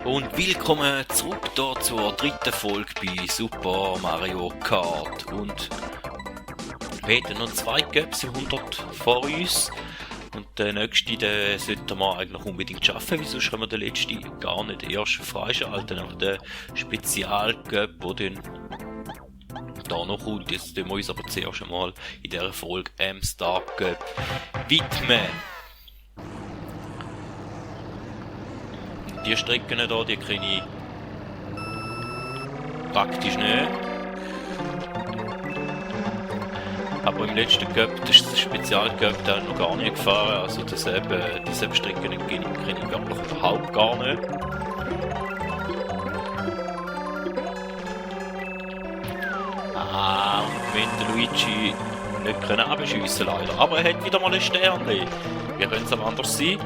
Und willkommen zurück hier zur dritten Folge bei Super Mario Kart. Und wir haben noch 2 Cups im 100 vor uns. Und der nächste, den sollten wir eigentlich unbedingt schaffen, weil sonst können wir den letzten gar nicht erst freischalten. Nach der Spezial-Cup, der dann da noch kommt. Jetzt tun wir uns aber zuerst einmal in dieser Folge M-Star Cup widmen. Die Strecken hier, die kenne ich praktisch nicht. Aber im letzten Cup, das ist der Spezial-Cup, der noch gar nicht gefahren. Also diese Strecken kenne ich wirklich überhaupt gar nicht. Und wenn der Luigi nicht können abschiessen leider. Aber er hat wieder mal ein Sternchen. Wie könnte es aber anders sein?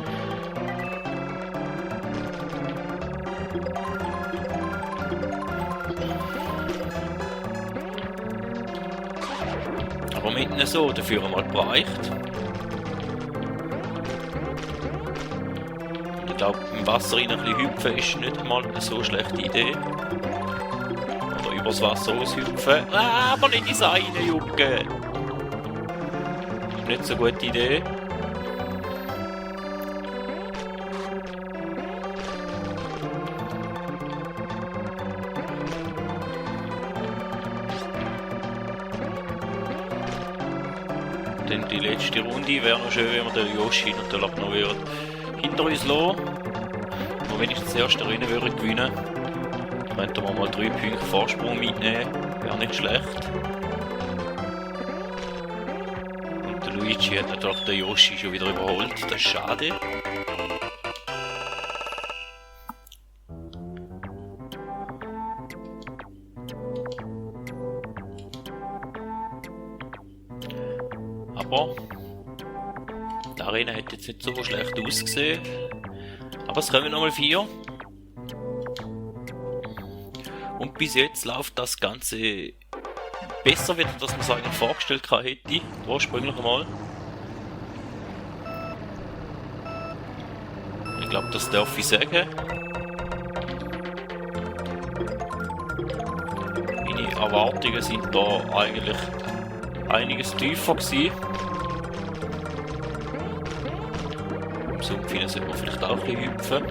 Aber mitten so, dafür einmal gereicht. Und ich glaube, im Wasser rein ein bisschen hüpfen ist nicht mal eine so schlechte Idee. Oder übers Wasser aushüpfen. Aber nicht ins eine jucken! Nicht so eine gute Idee. Dann die letzte Runde wäre noch schön, wenn wir den Yoshi natürlich noch hinter uns lassen. Und wenn ich das erste Rennen würde gewinnen, könnten wir mal 3 Punkte Vorsprung mitnehmen. Wäre nicht schlecht. Und der Luigi hat natürlich den Yoshi schon wieder überholt. Das ist schade. Aber die Arena hat jetzt nicht so schlecht ausgesehen. Aber es kommen nochmal 4. Und bis jetzt läuft das Ganze besser, wieder, dass man es eigentlich vorgestellt hätte. Ursprünglich einmal. Ich glaube, das darf ich sagen. Meine Erwartungen sind da eigentlich einiges tiefer gewesen. Im Sumpf sollte man vielleicht auch ein bisschen hüpfen.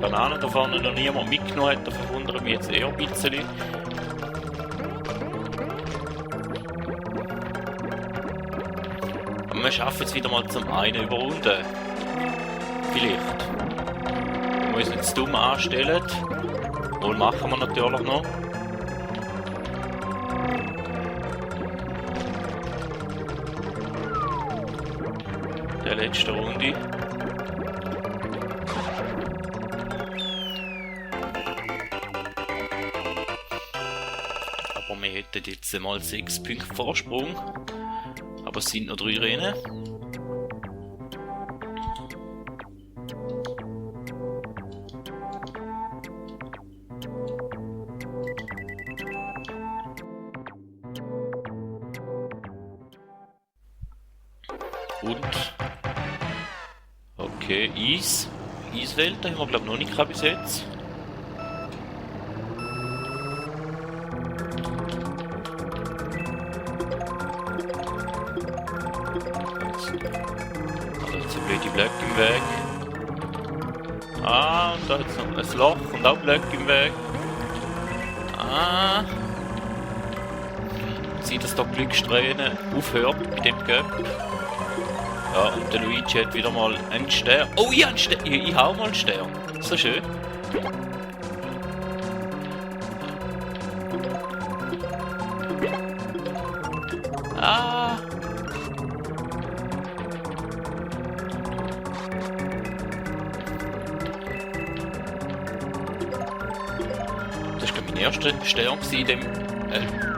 Bananen da vorne noch niemand mitgenommen hat, da verwundert mich jetzt eher ein bisschen. Aber wir schaffen es wieder mal zum einen überrunden. Vielleicht. Wenn wir uns nicht zu dumm anstellen. Wohl machen wir natürlich noch. Der letzte Runde. Wir hätten jetzt mal 6 Punkte Vorsprung, aber es sind noch 3 Rennen. Und okay, Eiswelt, da haben wir glaube ich noch nicht gehabt bis jetzt. Die Blöcke im Weg. Und da ist noch ein Loch und auch Blöcke im Weg. Sieht, dass da Glückssträhne aufhört bei dem Cup. Ja, und der Luigi hat wieder mal einen Stern. Oh ja, einen Stern. Ich hau mal einen Stern. So schön. Ah! Das war mein erster Stern in dem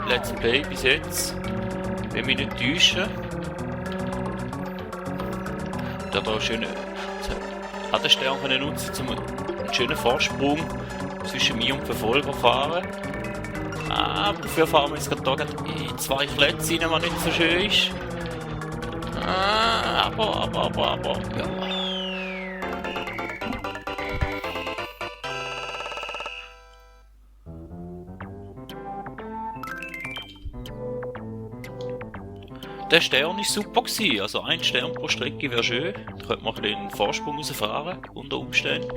Let's Play bis jetzt. Wenn mich nicht täuschen. Da hat er schön den Stern können nutzen, um einen schönen Vorsprung zwischen mir und dem Verfolger zu fahren. Aber dafür fahren wir jetzt gerade in 2 Klötze rein, was nicht so schön ist. Aber, ja. Der Stern war super gewesen. Also 1 Stern pro Strecke wäre schön. Da könnte man einen Vorsprung rausfahren, unter Umständen.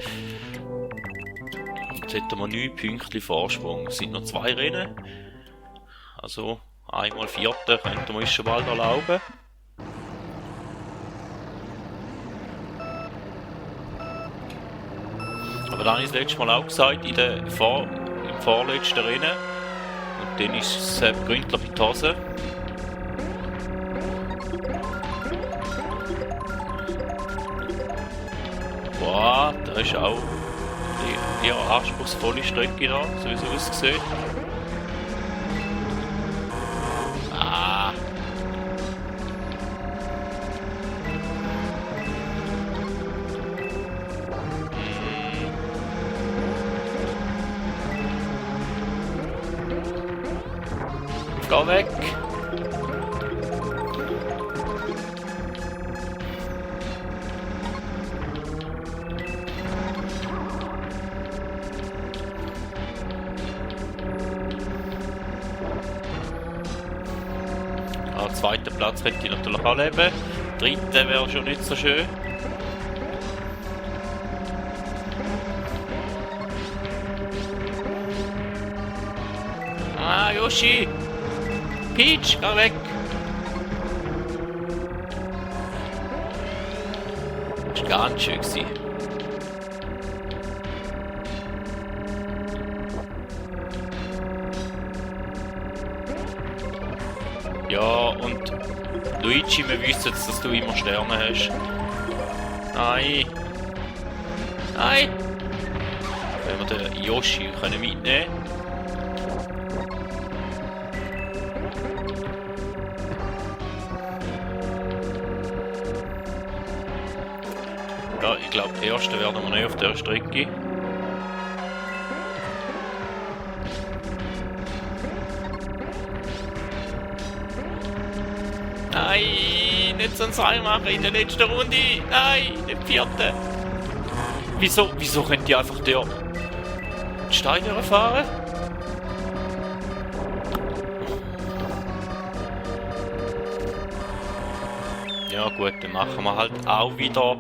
Jetzt hätten wir 9 Punkte Vorsprung. Es sind noch 2 Rennen. Also einmal 4. könnten wir uns schon bald erlauben. Aber dann habe ich das letzte Mal auch gesagt, im vorletzten Rennen. Und dann ist es gründlich in die Hose. Boah, da ist auch die eher anspruchsvolle Strecke da, so wie es aussieht. Ah! Geh weg! Zweiten Platz könnte ich natürlich anleben. 3. wäre schon nicht so schön. Ah, Yoshi! Peach, geh weg! Das war ganz schön gewesen. Ja, und Luigi, wir wissen jetzt, dass du immer Sterne hast. Nein! Nein! Wenn wir den Yoshi können mitnehmen. Ja, ich glaube, die erste werden wir nicht auf der Strecke. Nein, nicht so ein Seil machen in der letzten Runde. Nein, den 4. Wieso könnt ihr einfach der Steine fahren? Ja gut, dann machen wir halt auch wieder,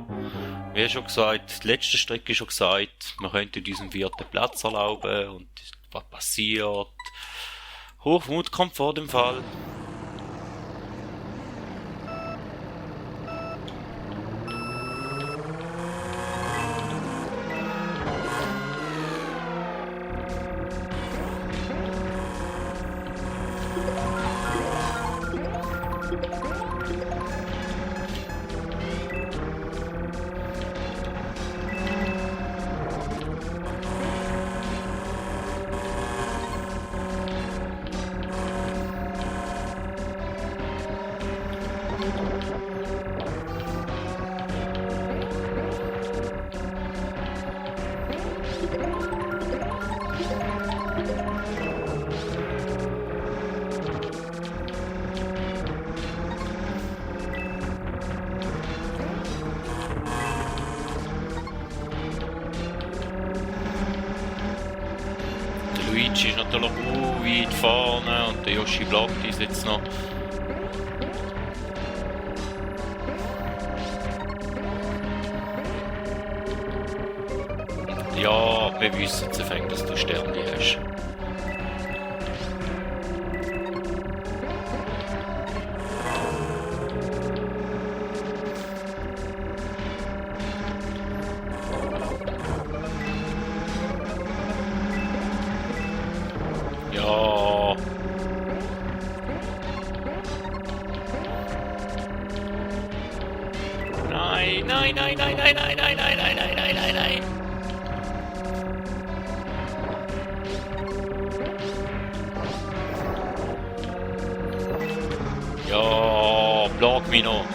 wie schon gesagt, die letzte Strecke schon gesagt, wir könnten diesen 4. Platz erlauben und was passiert. Hochmut kommt vor dem Fall. Luigi ist natürlich weit vorne und der Yoshi blockt uns jetzt noch. Ja, wir wissen jetzt, dass du Sterne hast. nein, nein, nein, nein, nein, nein, nein, nein, nein, nein, nein, nein. Ja, blag mich noch.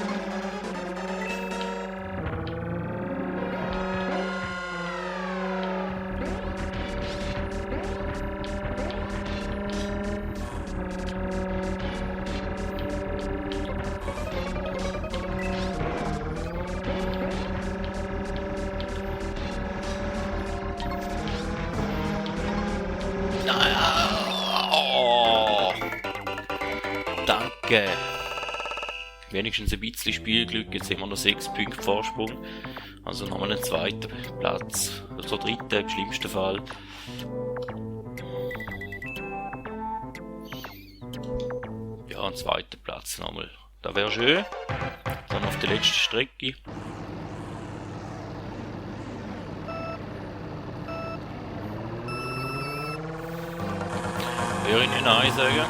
Oh, danke. Wenigstens ein bisschen Spielglück. Jetzt haben wir noch 6 Punkte Vorsprung. Also nochmal einen zweiten Platz. Also dritten im schlimmsten Fall. Ja, einen zweiten Platz nochmal. Das wäre schön. Dann auf der letzten Strecke. Würde ich nicht Nein sagen.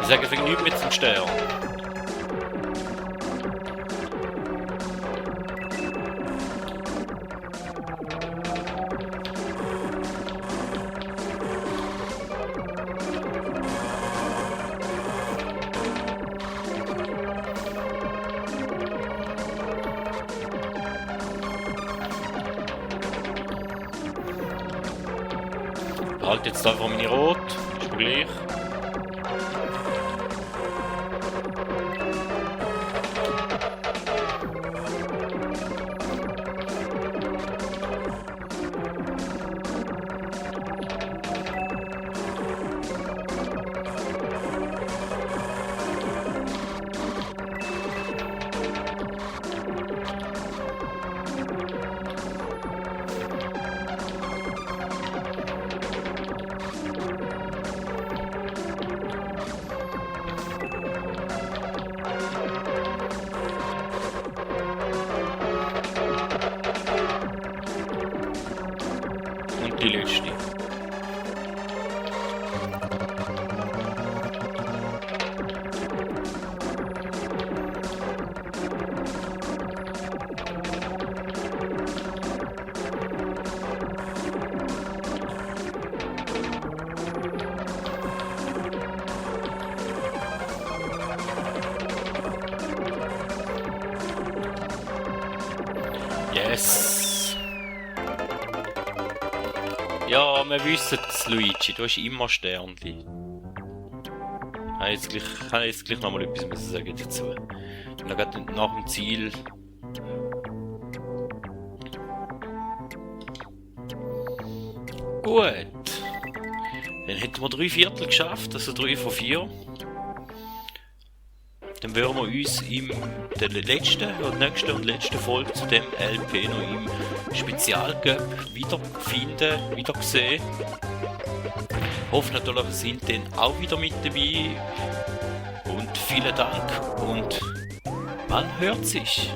Ich sage, es fängt nichts mit zum Stern. Halt jetzt einfach meine Rot, ist mir gleich. Die letzte. Yes. Ja, wir wissen es, Luigi, du hast immer Sternchen. Ich kann jetzt gleich nochmal etwas sagen dazu. Und dann geht nach dem Ziel. Gut. Dann hätten wir 3/4 geschafft, also 3 von 4. Dann würden wir uns in der nächsten und letzten Folge zu dem LP noch im Spezialcup wiedersehen. Ich hoffe natürlich, Sie sind dann auch wieder mit dabei. Und vielen Dank und man hört sich.